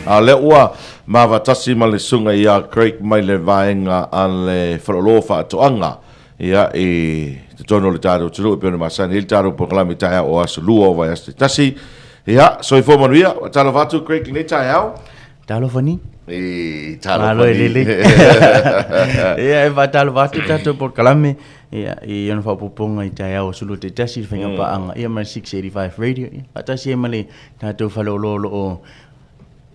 A o lea ua mavatasi ma le susuga ia Craig mai le vaega a le Faleolo o Faatoaga ia i totonu o le tatou atunuu e pei ona masani ai le tatou polokalame i taeao o aso Lua o vaiaso taitasi. Ia, soifua manuia. Talofa atu Craig i lenei taeao. Talofa ni. E, talofa Malo e ni. lelei. Ia, e faatalofa atu tatou polokalame ia, i ona faaopoopoga i taeao o Sulu Taitasi, le faiga paaga ia ma le 685 Radio. Ia, faatasi ai ma le tatou faleoloa o lo o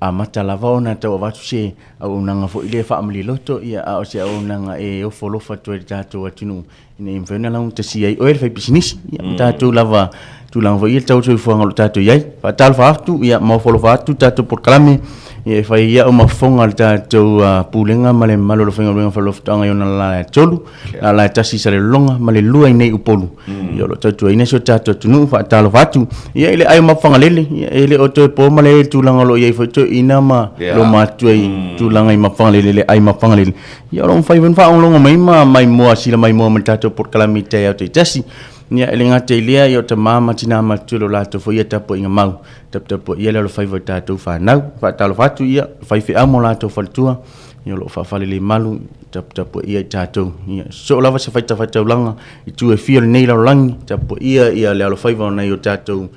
amata lava ona tau avatu se auaunaga foi lea faamaliloto, ia, a o se auaunaga e ofo alofa atu ai i le tatou atunuu ina ia mafai ona laugatasia ai oe le faipisinisi, ia, ma tatou lava tulaga foi ia le tau soifuaga o lo o tatou i ai. Faatalofa atu, ia, ma ofo alofa atu tatou polokalame, ia, e fai ai au ma fofoga o le tatou Pulega ma le mamalu o le aufaigaluega faleoloa i ona lala e tolu, lala e tasi i Salelologa ma le lua i inei i Upolu, ia, o lo o tautuaina si o tatou atunuu. Faatalofa atu, ia, i le ai o Mapuifagalele, ia, e le o toe po ma le tulaga o lo o i ai foi toeaiina ma loomatutua i tulaga i Mapuifagalele, le ai Mapuifagalele. Ia o lo o mafai foi ona faalogologo mai ma maimoa sila maimoa ma le tatou polokalame i taeao taitasi. Ia e le gata i lea, ia o tama ma tina matutua i lo latou foi ia tapuaiga mau, taputapuaia le alofaiva i tatou fanau. Faatalofa atu ia faifeau ma o latou faletua, ia o lo o faafalelemalu taputapuaia i tatou. Ia sosoo lava se fatafaitaulaga i itu e fia o lenei lalolagi, tapuaia ia le alofaiva o nai o tatou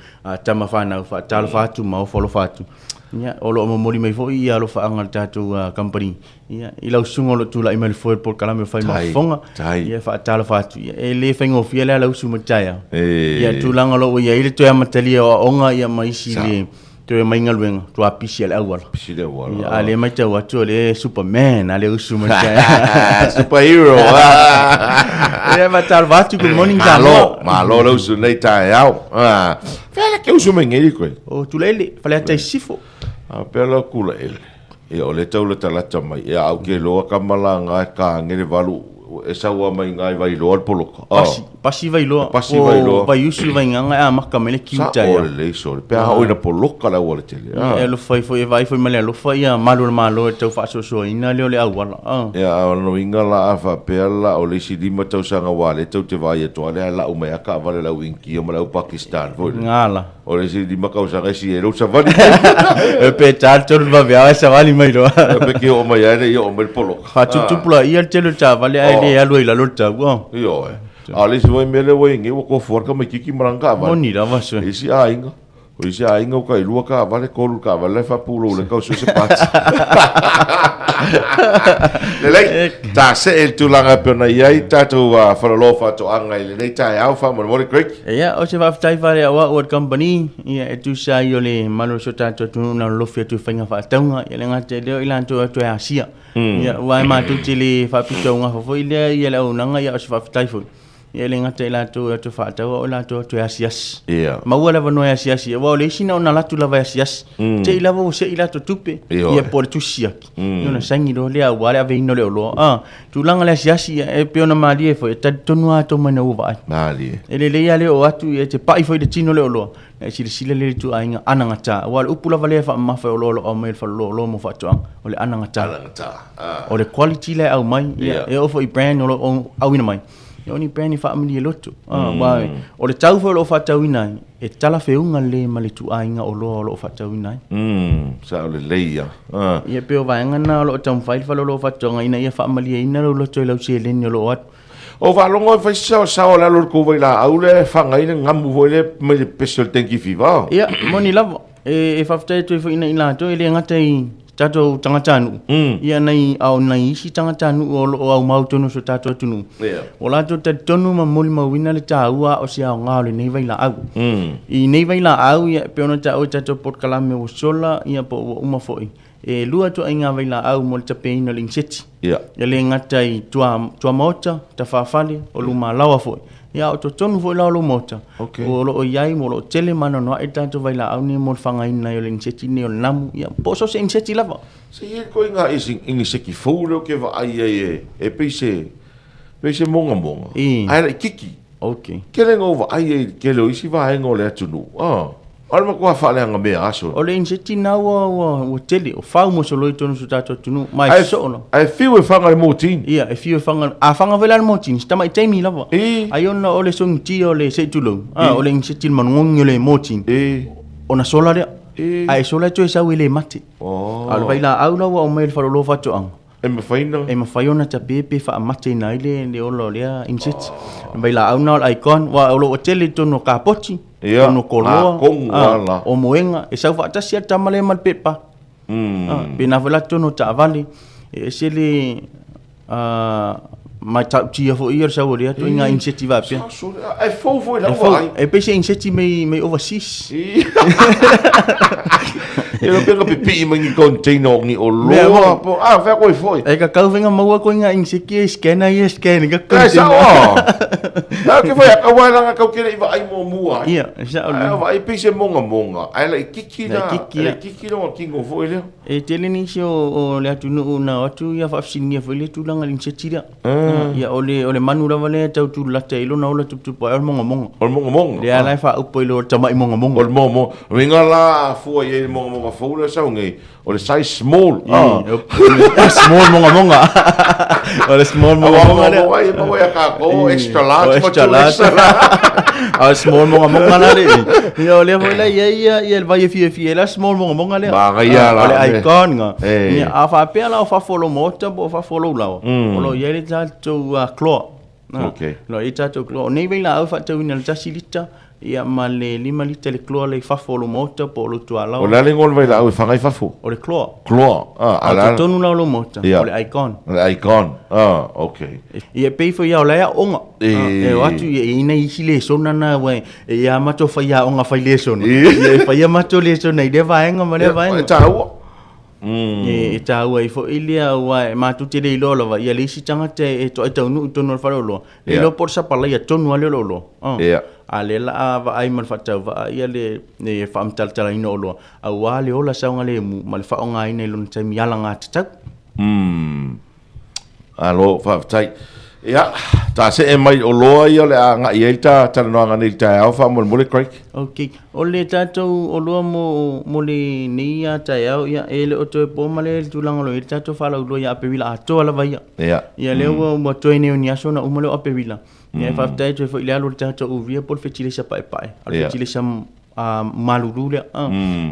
tama fanau. Faatalofa atu ma ofo alofa atu. Ia o lo o momoli mai foi ia alofaaga a le tatou kamupani Ia, i lau susuga o lo o tulai mai le foe o le polokalame o Fai ma Fofoga, ia, e faatalofa atu. Ia, e le faigofie le alausu mai le taeao. Ia, tulaga o lo o ua i ai le toe amatalia o aoga ia ma isi le toe omai galuega, matua pisi lava le auala. Pisi le auala. Ia, a o lea e matau atu o lea e Superman a le usu mai le taeao. Superhero. Ia, faatalofa atu, good morning Samoa. Malo, malo le usu i lenei taeao. Fea la ke usu mai nei koe? O Tulaele, Faleata i Sisifo. A pea la Tulaele. Ia o lea e tau latalata mai. Ia a ou ke loa ka malaga e ka le valu e sau a mai ngai Vailoa le poloka. Oh. Pasi, pasi Vailoa. Pasi Vailoa. O Vaiusu Vaigaga e amaka mai le kiu Sa taeao. o lelei sole. Pe a oi na poloka le auala tele. Ah. E alofa ai foi, e vaai foi ma le alofa ia malu o le Malo e tau faasoasoaina lea o le auala. Ah. Ia a o lona uiga la a faapea la o le isi 5 tausaga ua le tou te vaai atu a lea lau mai a taavale le au India ma le au Pakistan foi lea. Gala. O le isi 5 tausaga e si ai lou savali. E pe ta le tolu vaveao e savali mai loa. E pe ki oo mai ai le i oo mai le poloka. Faatuputupu laia le tele o le taavale ae le alu ai i lalo le tau. Oh. Ioe. A o le isi foi mea lea ua i ai nei ua tofu lava le tamaitiiti ma lana taavale. Moni lava sui. I isi aiga, o isi aiga ua tailua taavale, tolu taavale la e faapulou le tau sue se pati. Lelei, ta see i le tulaga e pei ona i ai tatou faleoloa o faatoaga i lenei taeao faamolemole Craig. Ia, o se faafetai faaleauau a le kamupani, ia, e tusa ai o le mamalu o si o tatou atunuu na lolofi atu i faiga faatauga, ia le gata i lea o i latou e o atu e asia. Ia, aua e matou te le faapitoaugafa foi lea ia le auaunaga, ia o se faafetai foi. Ia e le gata i latou e o atu e faatau, a o i latou e o atu e asiasi. Maua le avanoa e asiasi, aua o le isi na ona alu atu lava e asiasi, te i lava ua sei latou tupe, ia po o le tusi siaki. Ia ona saini loa lea aua le aveina o le oloa. A, tulaga le asiasi, ia, e pei ona malie foi, e talitonu lava outou mai na ua vaai. Malie. E lelei lava le oo atu, ia, e te pai foi i le tino o le oloa, ona e silasila lea i le ituaiga anagata. Aua o le upu lava lea e faamamafa e oloa o lo o aumai e le faleoloa o oloa mo faatoaga, o le anagata. Anagata. A. O le quality la e aumai, ia, e oo foi i brand o lo o auina mai. Ia o ni brand e faamalie loto. Aua o le tau foi o lo o faatauina ai, e talafeuga lelei ma le ituaiga oloa o lo o faatauina ai. Sao lelei ia. Ia pei o vaega na o lo o taumafai le faleoloa o faatoaga ina ia faamalieina lou loto i lau seleni o lo o atu. O faalogo e fai se saosaoa i lalo o le tou vailaau lea e faga ai le gamu foi lea mai le pese o le dengue fever. Ia, moni lava. E faafetai atu ai foi i latou, e le gata i tatou tagatanuu, ia nai, a o nai isi tagatanuu o lo o aumau i totonu o si o tatou atunuu, ua latou talitonu ma molimauina le taua o se aoga o lenei vailaau. I nei vailaau, ia, e pei ona taua i tatou polokalame ua sola, ia, po ua uma foi, e lua ituaiga vailaau mo le tapeina o le iniseti. E le gata i tuamaota, tafafale, o lumalaoa foi. Ia, a o totonu foi la o lou maota, o lo o i ai, o lo o tele ma anoanoai le tatou vailaau nei mo le fagaina ai o le iniseti nei o le namu, ia, po o so o se iniseti lava. Se i ai ituaiga iniseti fou lea ou te vaai ai e pei se, pei se mogamoga, ae laitiiti. Tele na ou vaai ai i le tele o isi vaega o le atunuu, o le matua faaleaga mea aso. O le iniseti na ua tele, o fau mosoloi i totonu o si o tatou atunuu, ma e soo lava. Ae fiu e faga i le motini. Ia, e fiu e faga, a faga foi la i le motini, si tamai taimi lava. Ai ona o le sogitia o le, se i tulou, o le iniseti i le manugogi o le motini, ona sola lea. Ae sola e toe sau e le mate. A o le vailaau la ua aumai e le faleoloa faatoaga. E mafai ona. E mafai ona tape pe faamateina ai le ola o lea insect. O le vailaau lena o le icon, aua o lo o tele i totonu o kapoti, totonu o koloa, o moega, e sau faatasi lava le tama lea ma le pepa. Pena foi la totonu o taavale, e ese le matautia foi ia o le sau o lea ituaiga inseti faapea. E fou foi lau vaai. E pei se inseti mai overseas. E lo pega pipii mai ni container o ni oloa po a fea koe foi. E ka kau venga maua koe nga inseki e scanner ia scan ka container. E sao. Na ke foi a wai langa kau kere i vaai mo mua. Ia, sao. Ai vaai pei se monga monga. Ai la i kiki na. La kiki na kingo foi lea. E tele nisi o le atunuu na o atu ia faafesiligia foi lea tulaga i le inisiati lea. Ia o le o le manu lava lea e tau tulata i lona ola tuputupu ae o le mogamoga. O le mogamoga. Lea la e faaupu ai loa o le tamai mogamoga. O le mogamoga. O le uiga la a fua i ai le mogamoga fou lea e sau nei, o le size small. Small mogamoga. O le small mogamoga lea. Aua mogamoga ia maua ia kākou extra large ma two extra large. A o small mogamoga la le. Ia o lea foi la i ai ia ia le vai e fiafia ai la small mogamoga lea. Manaia la. O le icon nga. Ia a faapea la o fafo o lou maota po o fafo o lou laoa, o lo o i ai le tatou chlor. Okay. O lo o i ai tatou chlor. O nei vailaau e faatauina i le 1 lita ia ma le 5 lita le chlor lea i fafo o lou maota po o lou tualaoa. O le a le igoa o le vailaau e faga i fafo? O le chlor. Chlor. A o totonu la o lou maota, o le icon. O le icon. Ah, okay. Ia e pei foi lava o la e aoga. E o atu ia e i ai nai isi lesona na aua e i ai a matou faiaoga fai lesona. Ia e fai a matou lesona i lea vaega ma lea vaega. E taua. E taua ai foi lea aua e matou te le iloa lava ia le isi tagata e toai taunuu i totonu o le faleoloa, le iloa po o le sapalaia tonu lava lea o le oloa. A o lea o le a vaai ma le faatauvaa ia le faamatalatalaina o oloa aua le ola saogalemu ma le faaaogaina i lona taimi alagatatau. Malo, faafetai. Ia, ta see mai o loa ia o le a agai ai ta talanoaga nei i le taeao faamolemole Craig. Ok, o le tatou oloa mo, mo lenei lava taeao, ia, e le o toe po ma le tulaga o lo o i ai le tatou faalauiloa ia Aperila atoa lava ia. Ia. Ia, lea ua, ua toe nei o ni aso ona uma lea o Aperila. Ia, e faafetai atu ai foi i le alu o le tatou urea po o le fetilesa paepae, o le fetilesa malulu lea.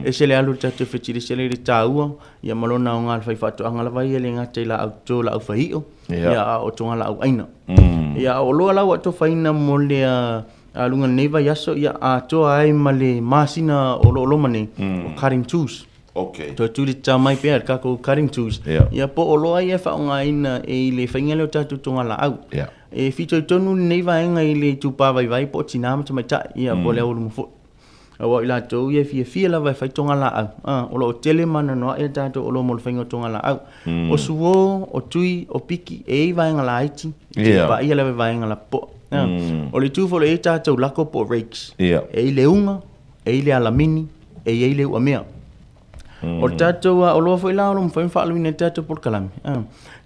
E ese le alu o le tatou fetilesa lea i le taua, ia ma lona aoga i le faifaatoaga lava ia e le gata i laau toto, laau faiio, ia a o togalaau aina. Ia a o oloa la ua atofaina mo le aluga i lenei vaiaso, ia atoa ai ma le masina o lo o loma nei, o cutting tools. Okay. Toe tuli tatau mai pea le tatou cutting tools. Yeah. Ia po o oloa ia e faaaogaina i le faiga lea o tatou togalaau. Yeah. E fitoitonu lenei vaega i le itupa vaivai po o tina ma tamaitai, ia po o le aualuma foi. Aua o i latou ia e fiafia lava e fai togalaau. O lo o tele ma anoanoai a tatou oloa mo le faiga o togalaau. O suo, o tui, o piki, e i ai vaega laiti, e Yeah. paia lava i vaega lapopoa. O le itu foi o lo o i ai tatou lako po o rakes. Yeah. E i ai le uga, e i ai le alamini, e i ai le uamea. O le tatou oloa foi la o lo o mafai ona faaaluina i le tatou polokalame.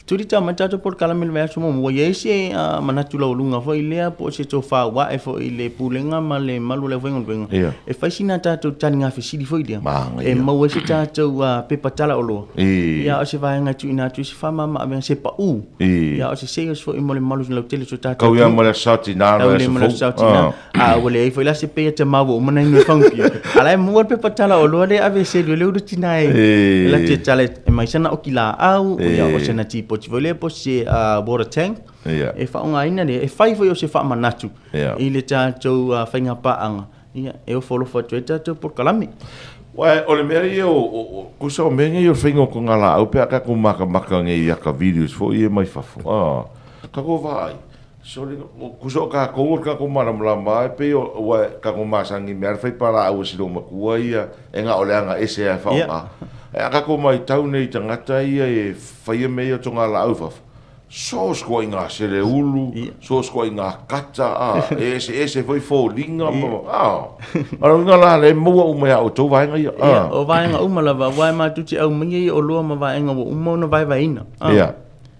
Tuli tau mai le tatou polokalame i le vaiaso muamua, ua i ai se manatu laualuga foi lea po o se tofa uae foi i le Pulega ma le malu o le aufaigaluega, e fai sina tatou taliga fesili foi lea, e maua ai se tatou pepa tala oloa, ia o se vaega e tuuina atu ai se faamama-avega, se pau, ia o se sales foi mo le mamalu lautele o si o tatou Kau ia ma le aso Sa Tinā ma le aso Fou. A ua leai foi la se peia te maua uma na inu e whanupia. A la e mua le pepa tala o loa le ave selu e le uru tina e. E la te tala e mai sana oki la au, ia o sana tipoti foi lea po se water tank. E whaongaina le, e whai foi o se whaamanatu i le tātou whainga paanga. Ia, e ofo alofa atu ai tātou polokalame. Uae, o le mea ia o, kusa o mea nei o le whainga o ko ngā laau pe a kākou makamaka nei i aka videos foi ia mai fafo. Kākou vaai. Sole, kusa o kākou o le kākou malamalama e pei o, ua e kākou masani mea le whai palaau e si lou matua ia e nga o le aga ese ae whaonga. E a kākou maitau nei tagata ia e whaia mea ia o tō ngā laau fafo. So o se koa i ngā sele ulu, so o se koa i ngā kata, a, e ese ese foi foliga ma, a. A lo uiga la le maua uma ia outou vaega ia, a. Ia, o vaega uma lava, aua e matou te aumaia ia oloa ma vaega ua uma ona vaevaeina, a.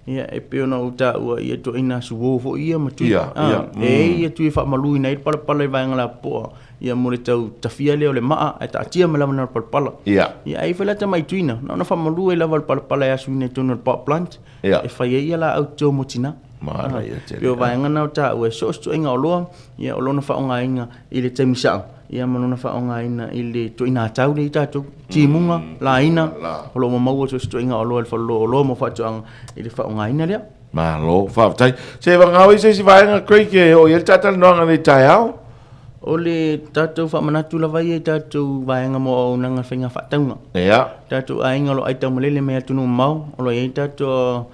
Ia, e pei ona ou taua ia ituaiga suo foi ia ma tui. E i ai ia tui e faamaluina ai le palapala i vaega lapopoa, ia mo le tau tafia lea o le maa ae taatia mai lava na o le palapala. Ia, ai foi la tamai tuina, na ona faamalu ai lava o le palapala e asuina i totonu o le pot plant, e fai ai ia laau toto mo tina. Manaia tele. Pei o vaega na o taua e so o se ituaiga oloa, ia o lona faaaogaina i le taimi sao, ia ma lona faaaogaina i le ituaiga tau lea i tatou, timuga, laina, o lo o maua so o se ituaiga oloa i le faleoloa o oloa mo faatoaga i le faaaogaina lea. Malo, faafetai. Se vagao i se isi vaega Craig e oo i ai le talatalanoaga i lenei taeao. O le tatou faamanatu lava ia i tatou vaega mo auaunaga faiga faatauga. Ia. Tatou aiga o lo o aitaumalele mai atunuu mamao, o lo o i ai tatou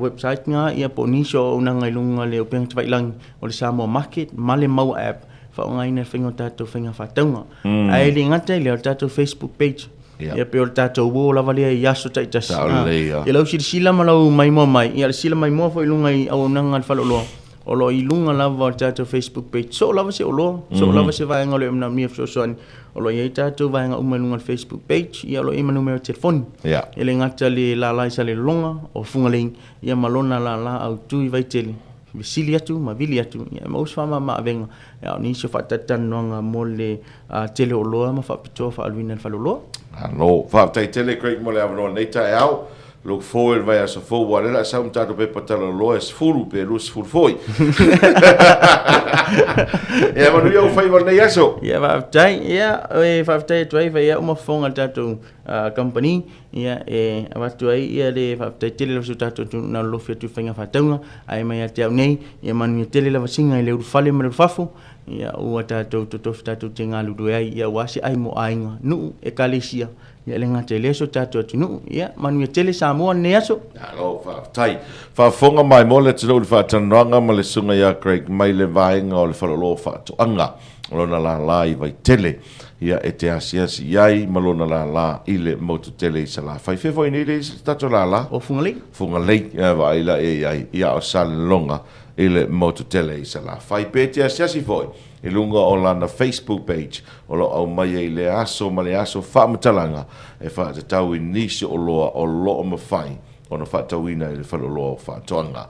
website na ia po o nisi o auaunaga i luga o le upega tafailagi o le Samoa Market ma le Maua App e faaaogaina i le faiga o tatou faiga faatauga. Ae le gata i lea, o le tatou Facebook page. Ia pei o le tatou uo lava lea i aso taitasi. Sao lelei, ia. Ia lau silasila ma lau maimoa mai, ia le silasila maimoa foi i luga i auaunaga a le faleoloa. O lo o i luga lava o le tatou Facebook page. Soo lava se oloa, soo lava se vaega o lo o manaomia fesoasoani. O lo o i ai tatou vaega uma i luga o le Facebook page, ia o lo o i ai ma numera telefoni. Ia. E le gata le lala i Salelologa, o Fugalei, ia ma lona lala autu i Vaitele. Fesili atu ma vili atu, ia e maua se faamama-avega, a o nisi o faatalatalanoaga mo le tele o oloa ma faapitoa faaaluina i le faleoloa. Malo. Faafetai tele Craig mo le avanoa i lenei taeao. Look forward i le vaiaso fou aua o lea o le a sau ma tatou pepa talaloa e 10 pe 20 foi. Ia manuia ou faiva i lenei aso. Ia faafetai. Ia e faafetai atu ai fai au ma fofoga i le tatou kamupani. Ia e avatu ai ia le faafetai tele lava i si o tatou atunuu na lolofi atu i faiga faatauga ae mai ia te au nei, ia manuia tele lava siga i le ulufale ma le ulufafo. Ia ua tatou totofi tatou te galulue ai ia aua se ai mo aiga, nuu, ekalesia. Ia e le gata i lea si o tatou atunuu. Ia, manuia tele Samoa lenei aso. Malo, faafetai. Faafofoga mai mo le atunuu i le faatalanoaga ma le Susuga ia Craig mai le vaega o le Faleoloa o Faatoaga o lona lala i Vaitele. Ia, e te asiasi i ai ma lona lala i le motu tele i Salafai. Fea foi nei le isi tatou lala? O Fugalei. Fugalei, ia vaai la i ai. Ia, o Salelologa i le motu tele i Salafai. Pe te asiasi foi i luga o lana Facebook page o lo o aumaia i lea aso ma le aso faamatalaga e faatatau i nisi oloa o lo o mafai ona faatauina i le faleoloa o faatoaga.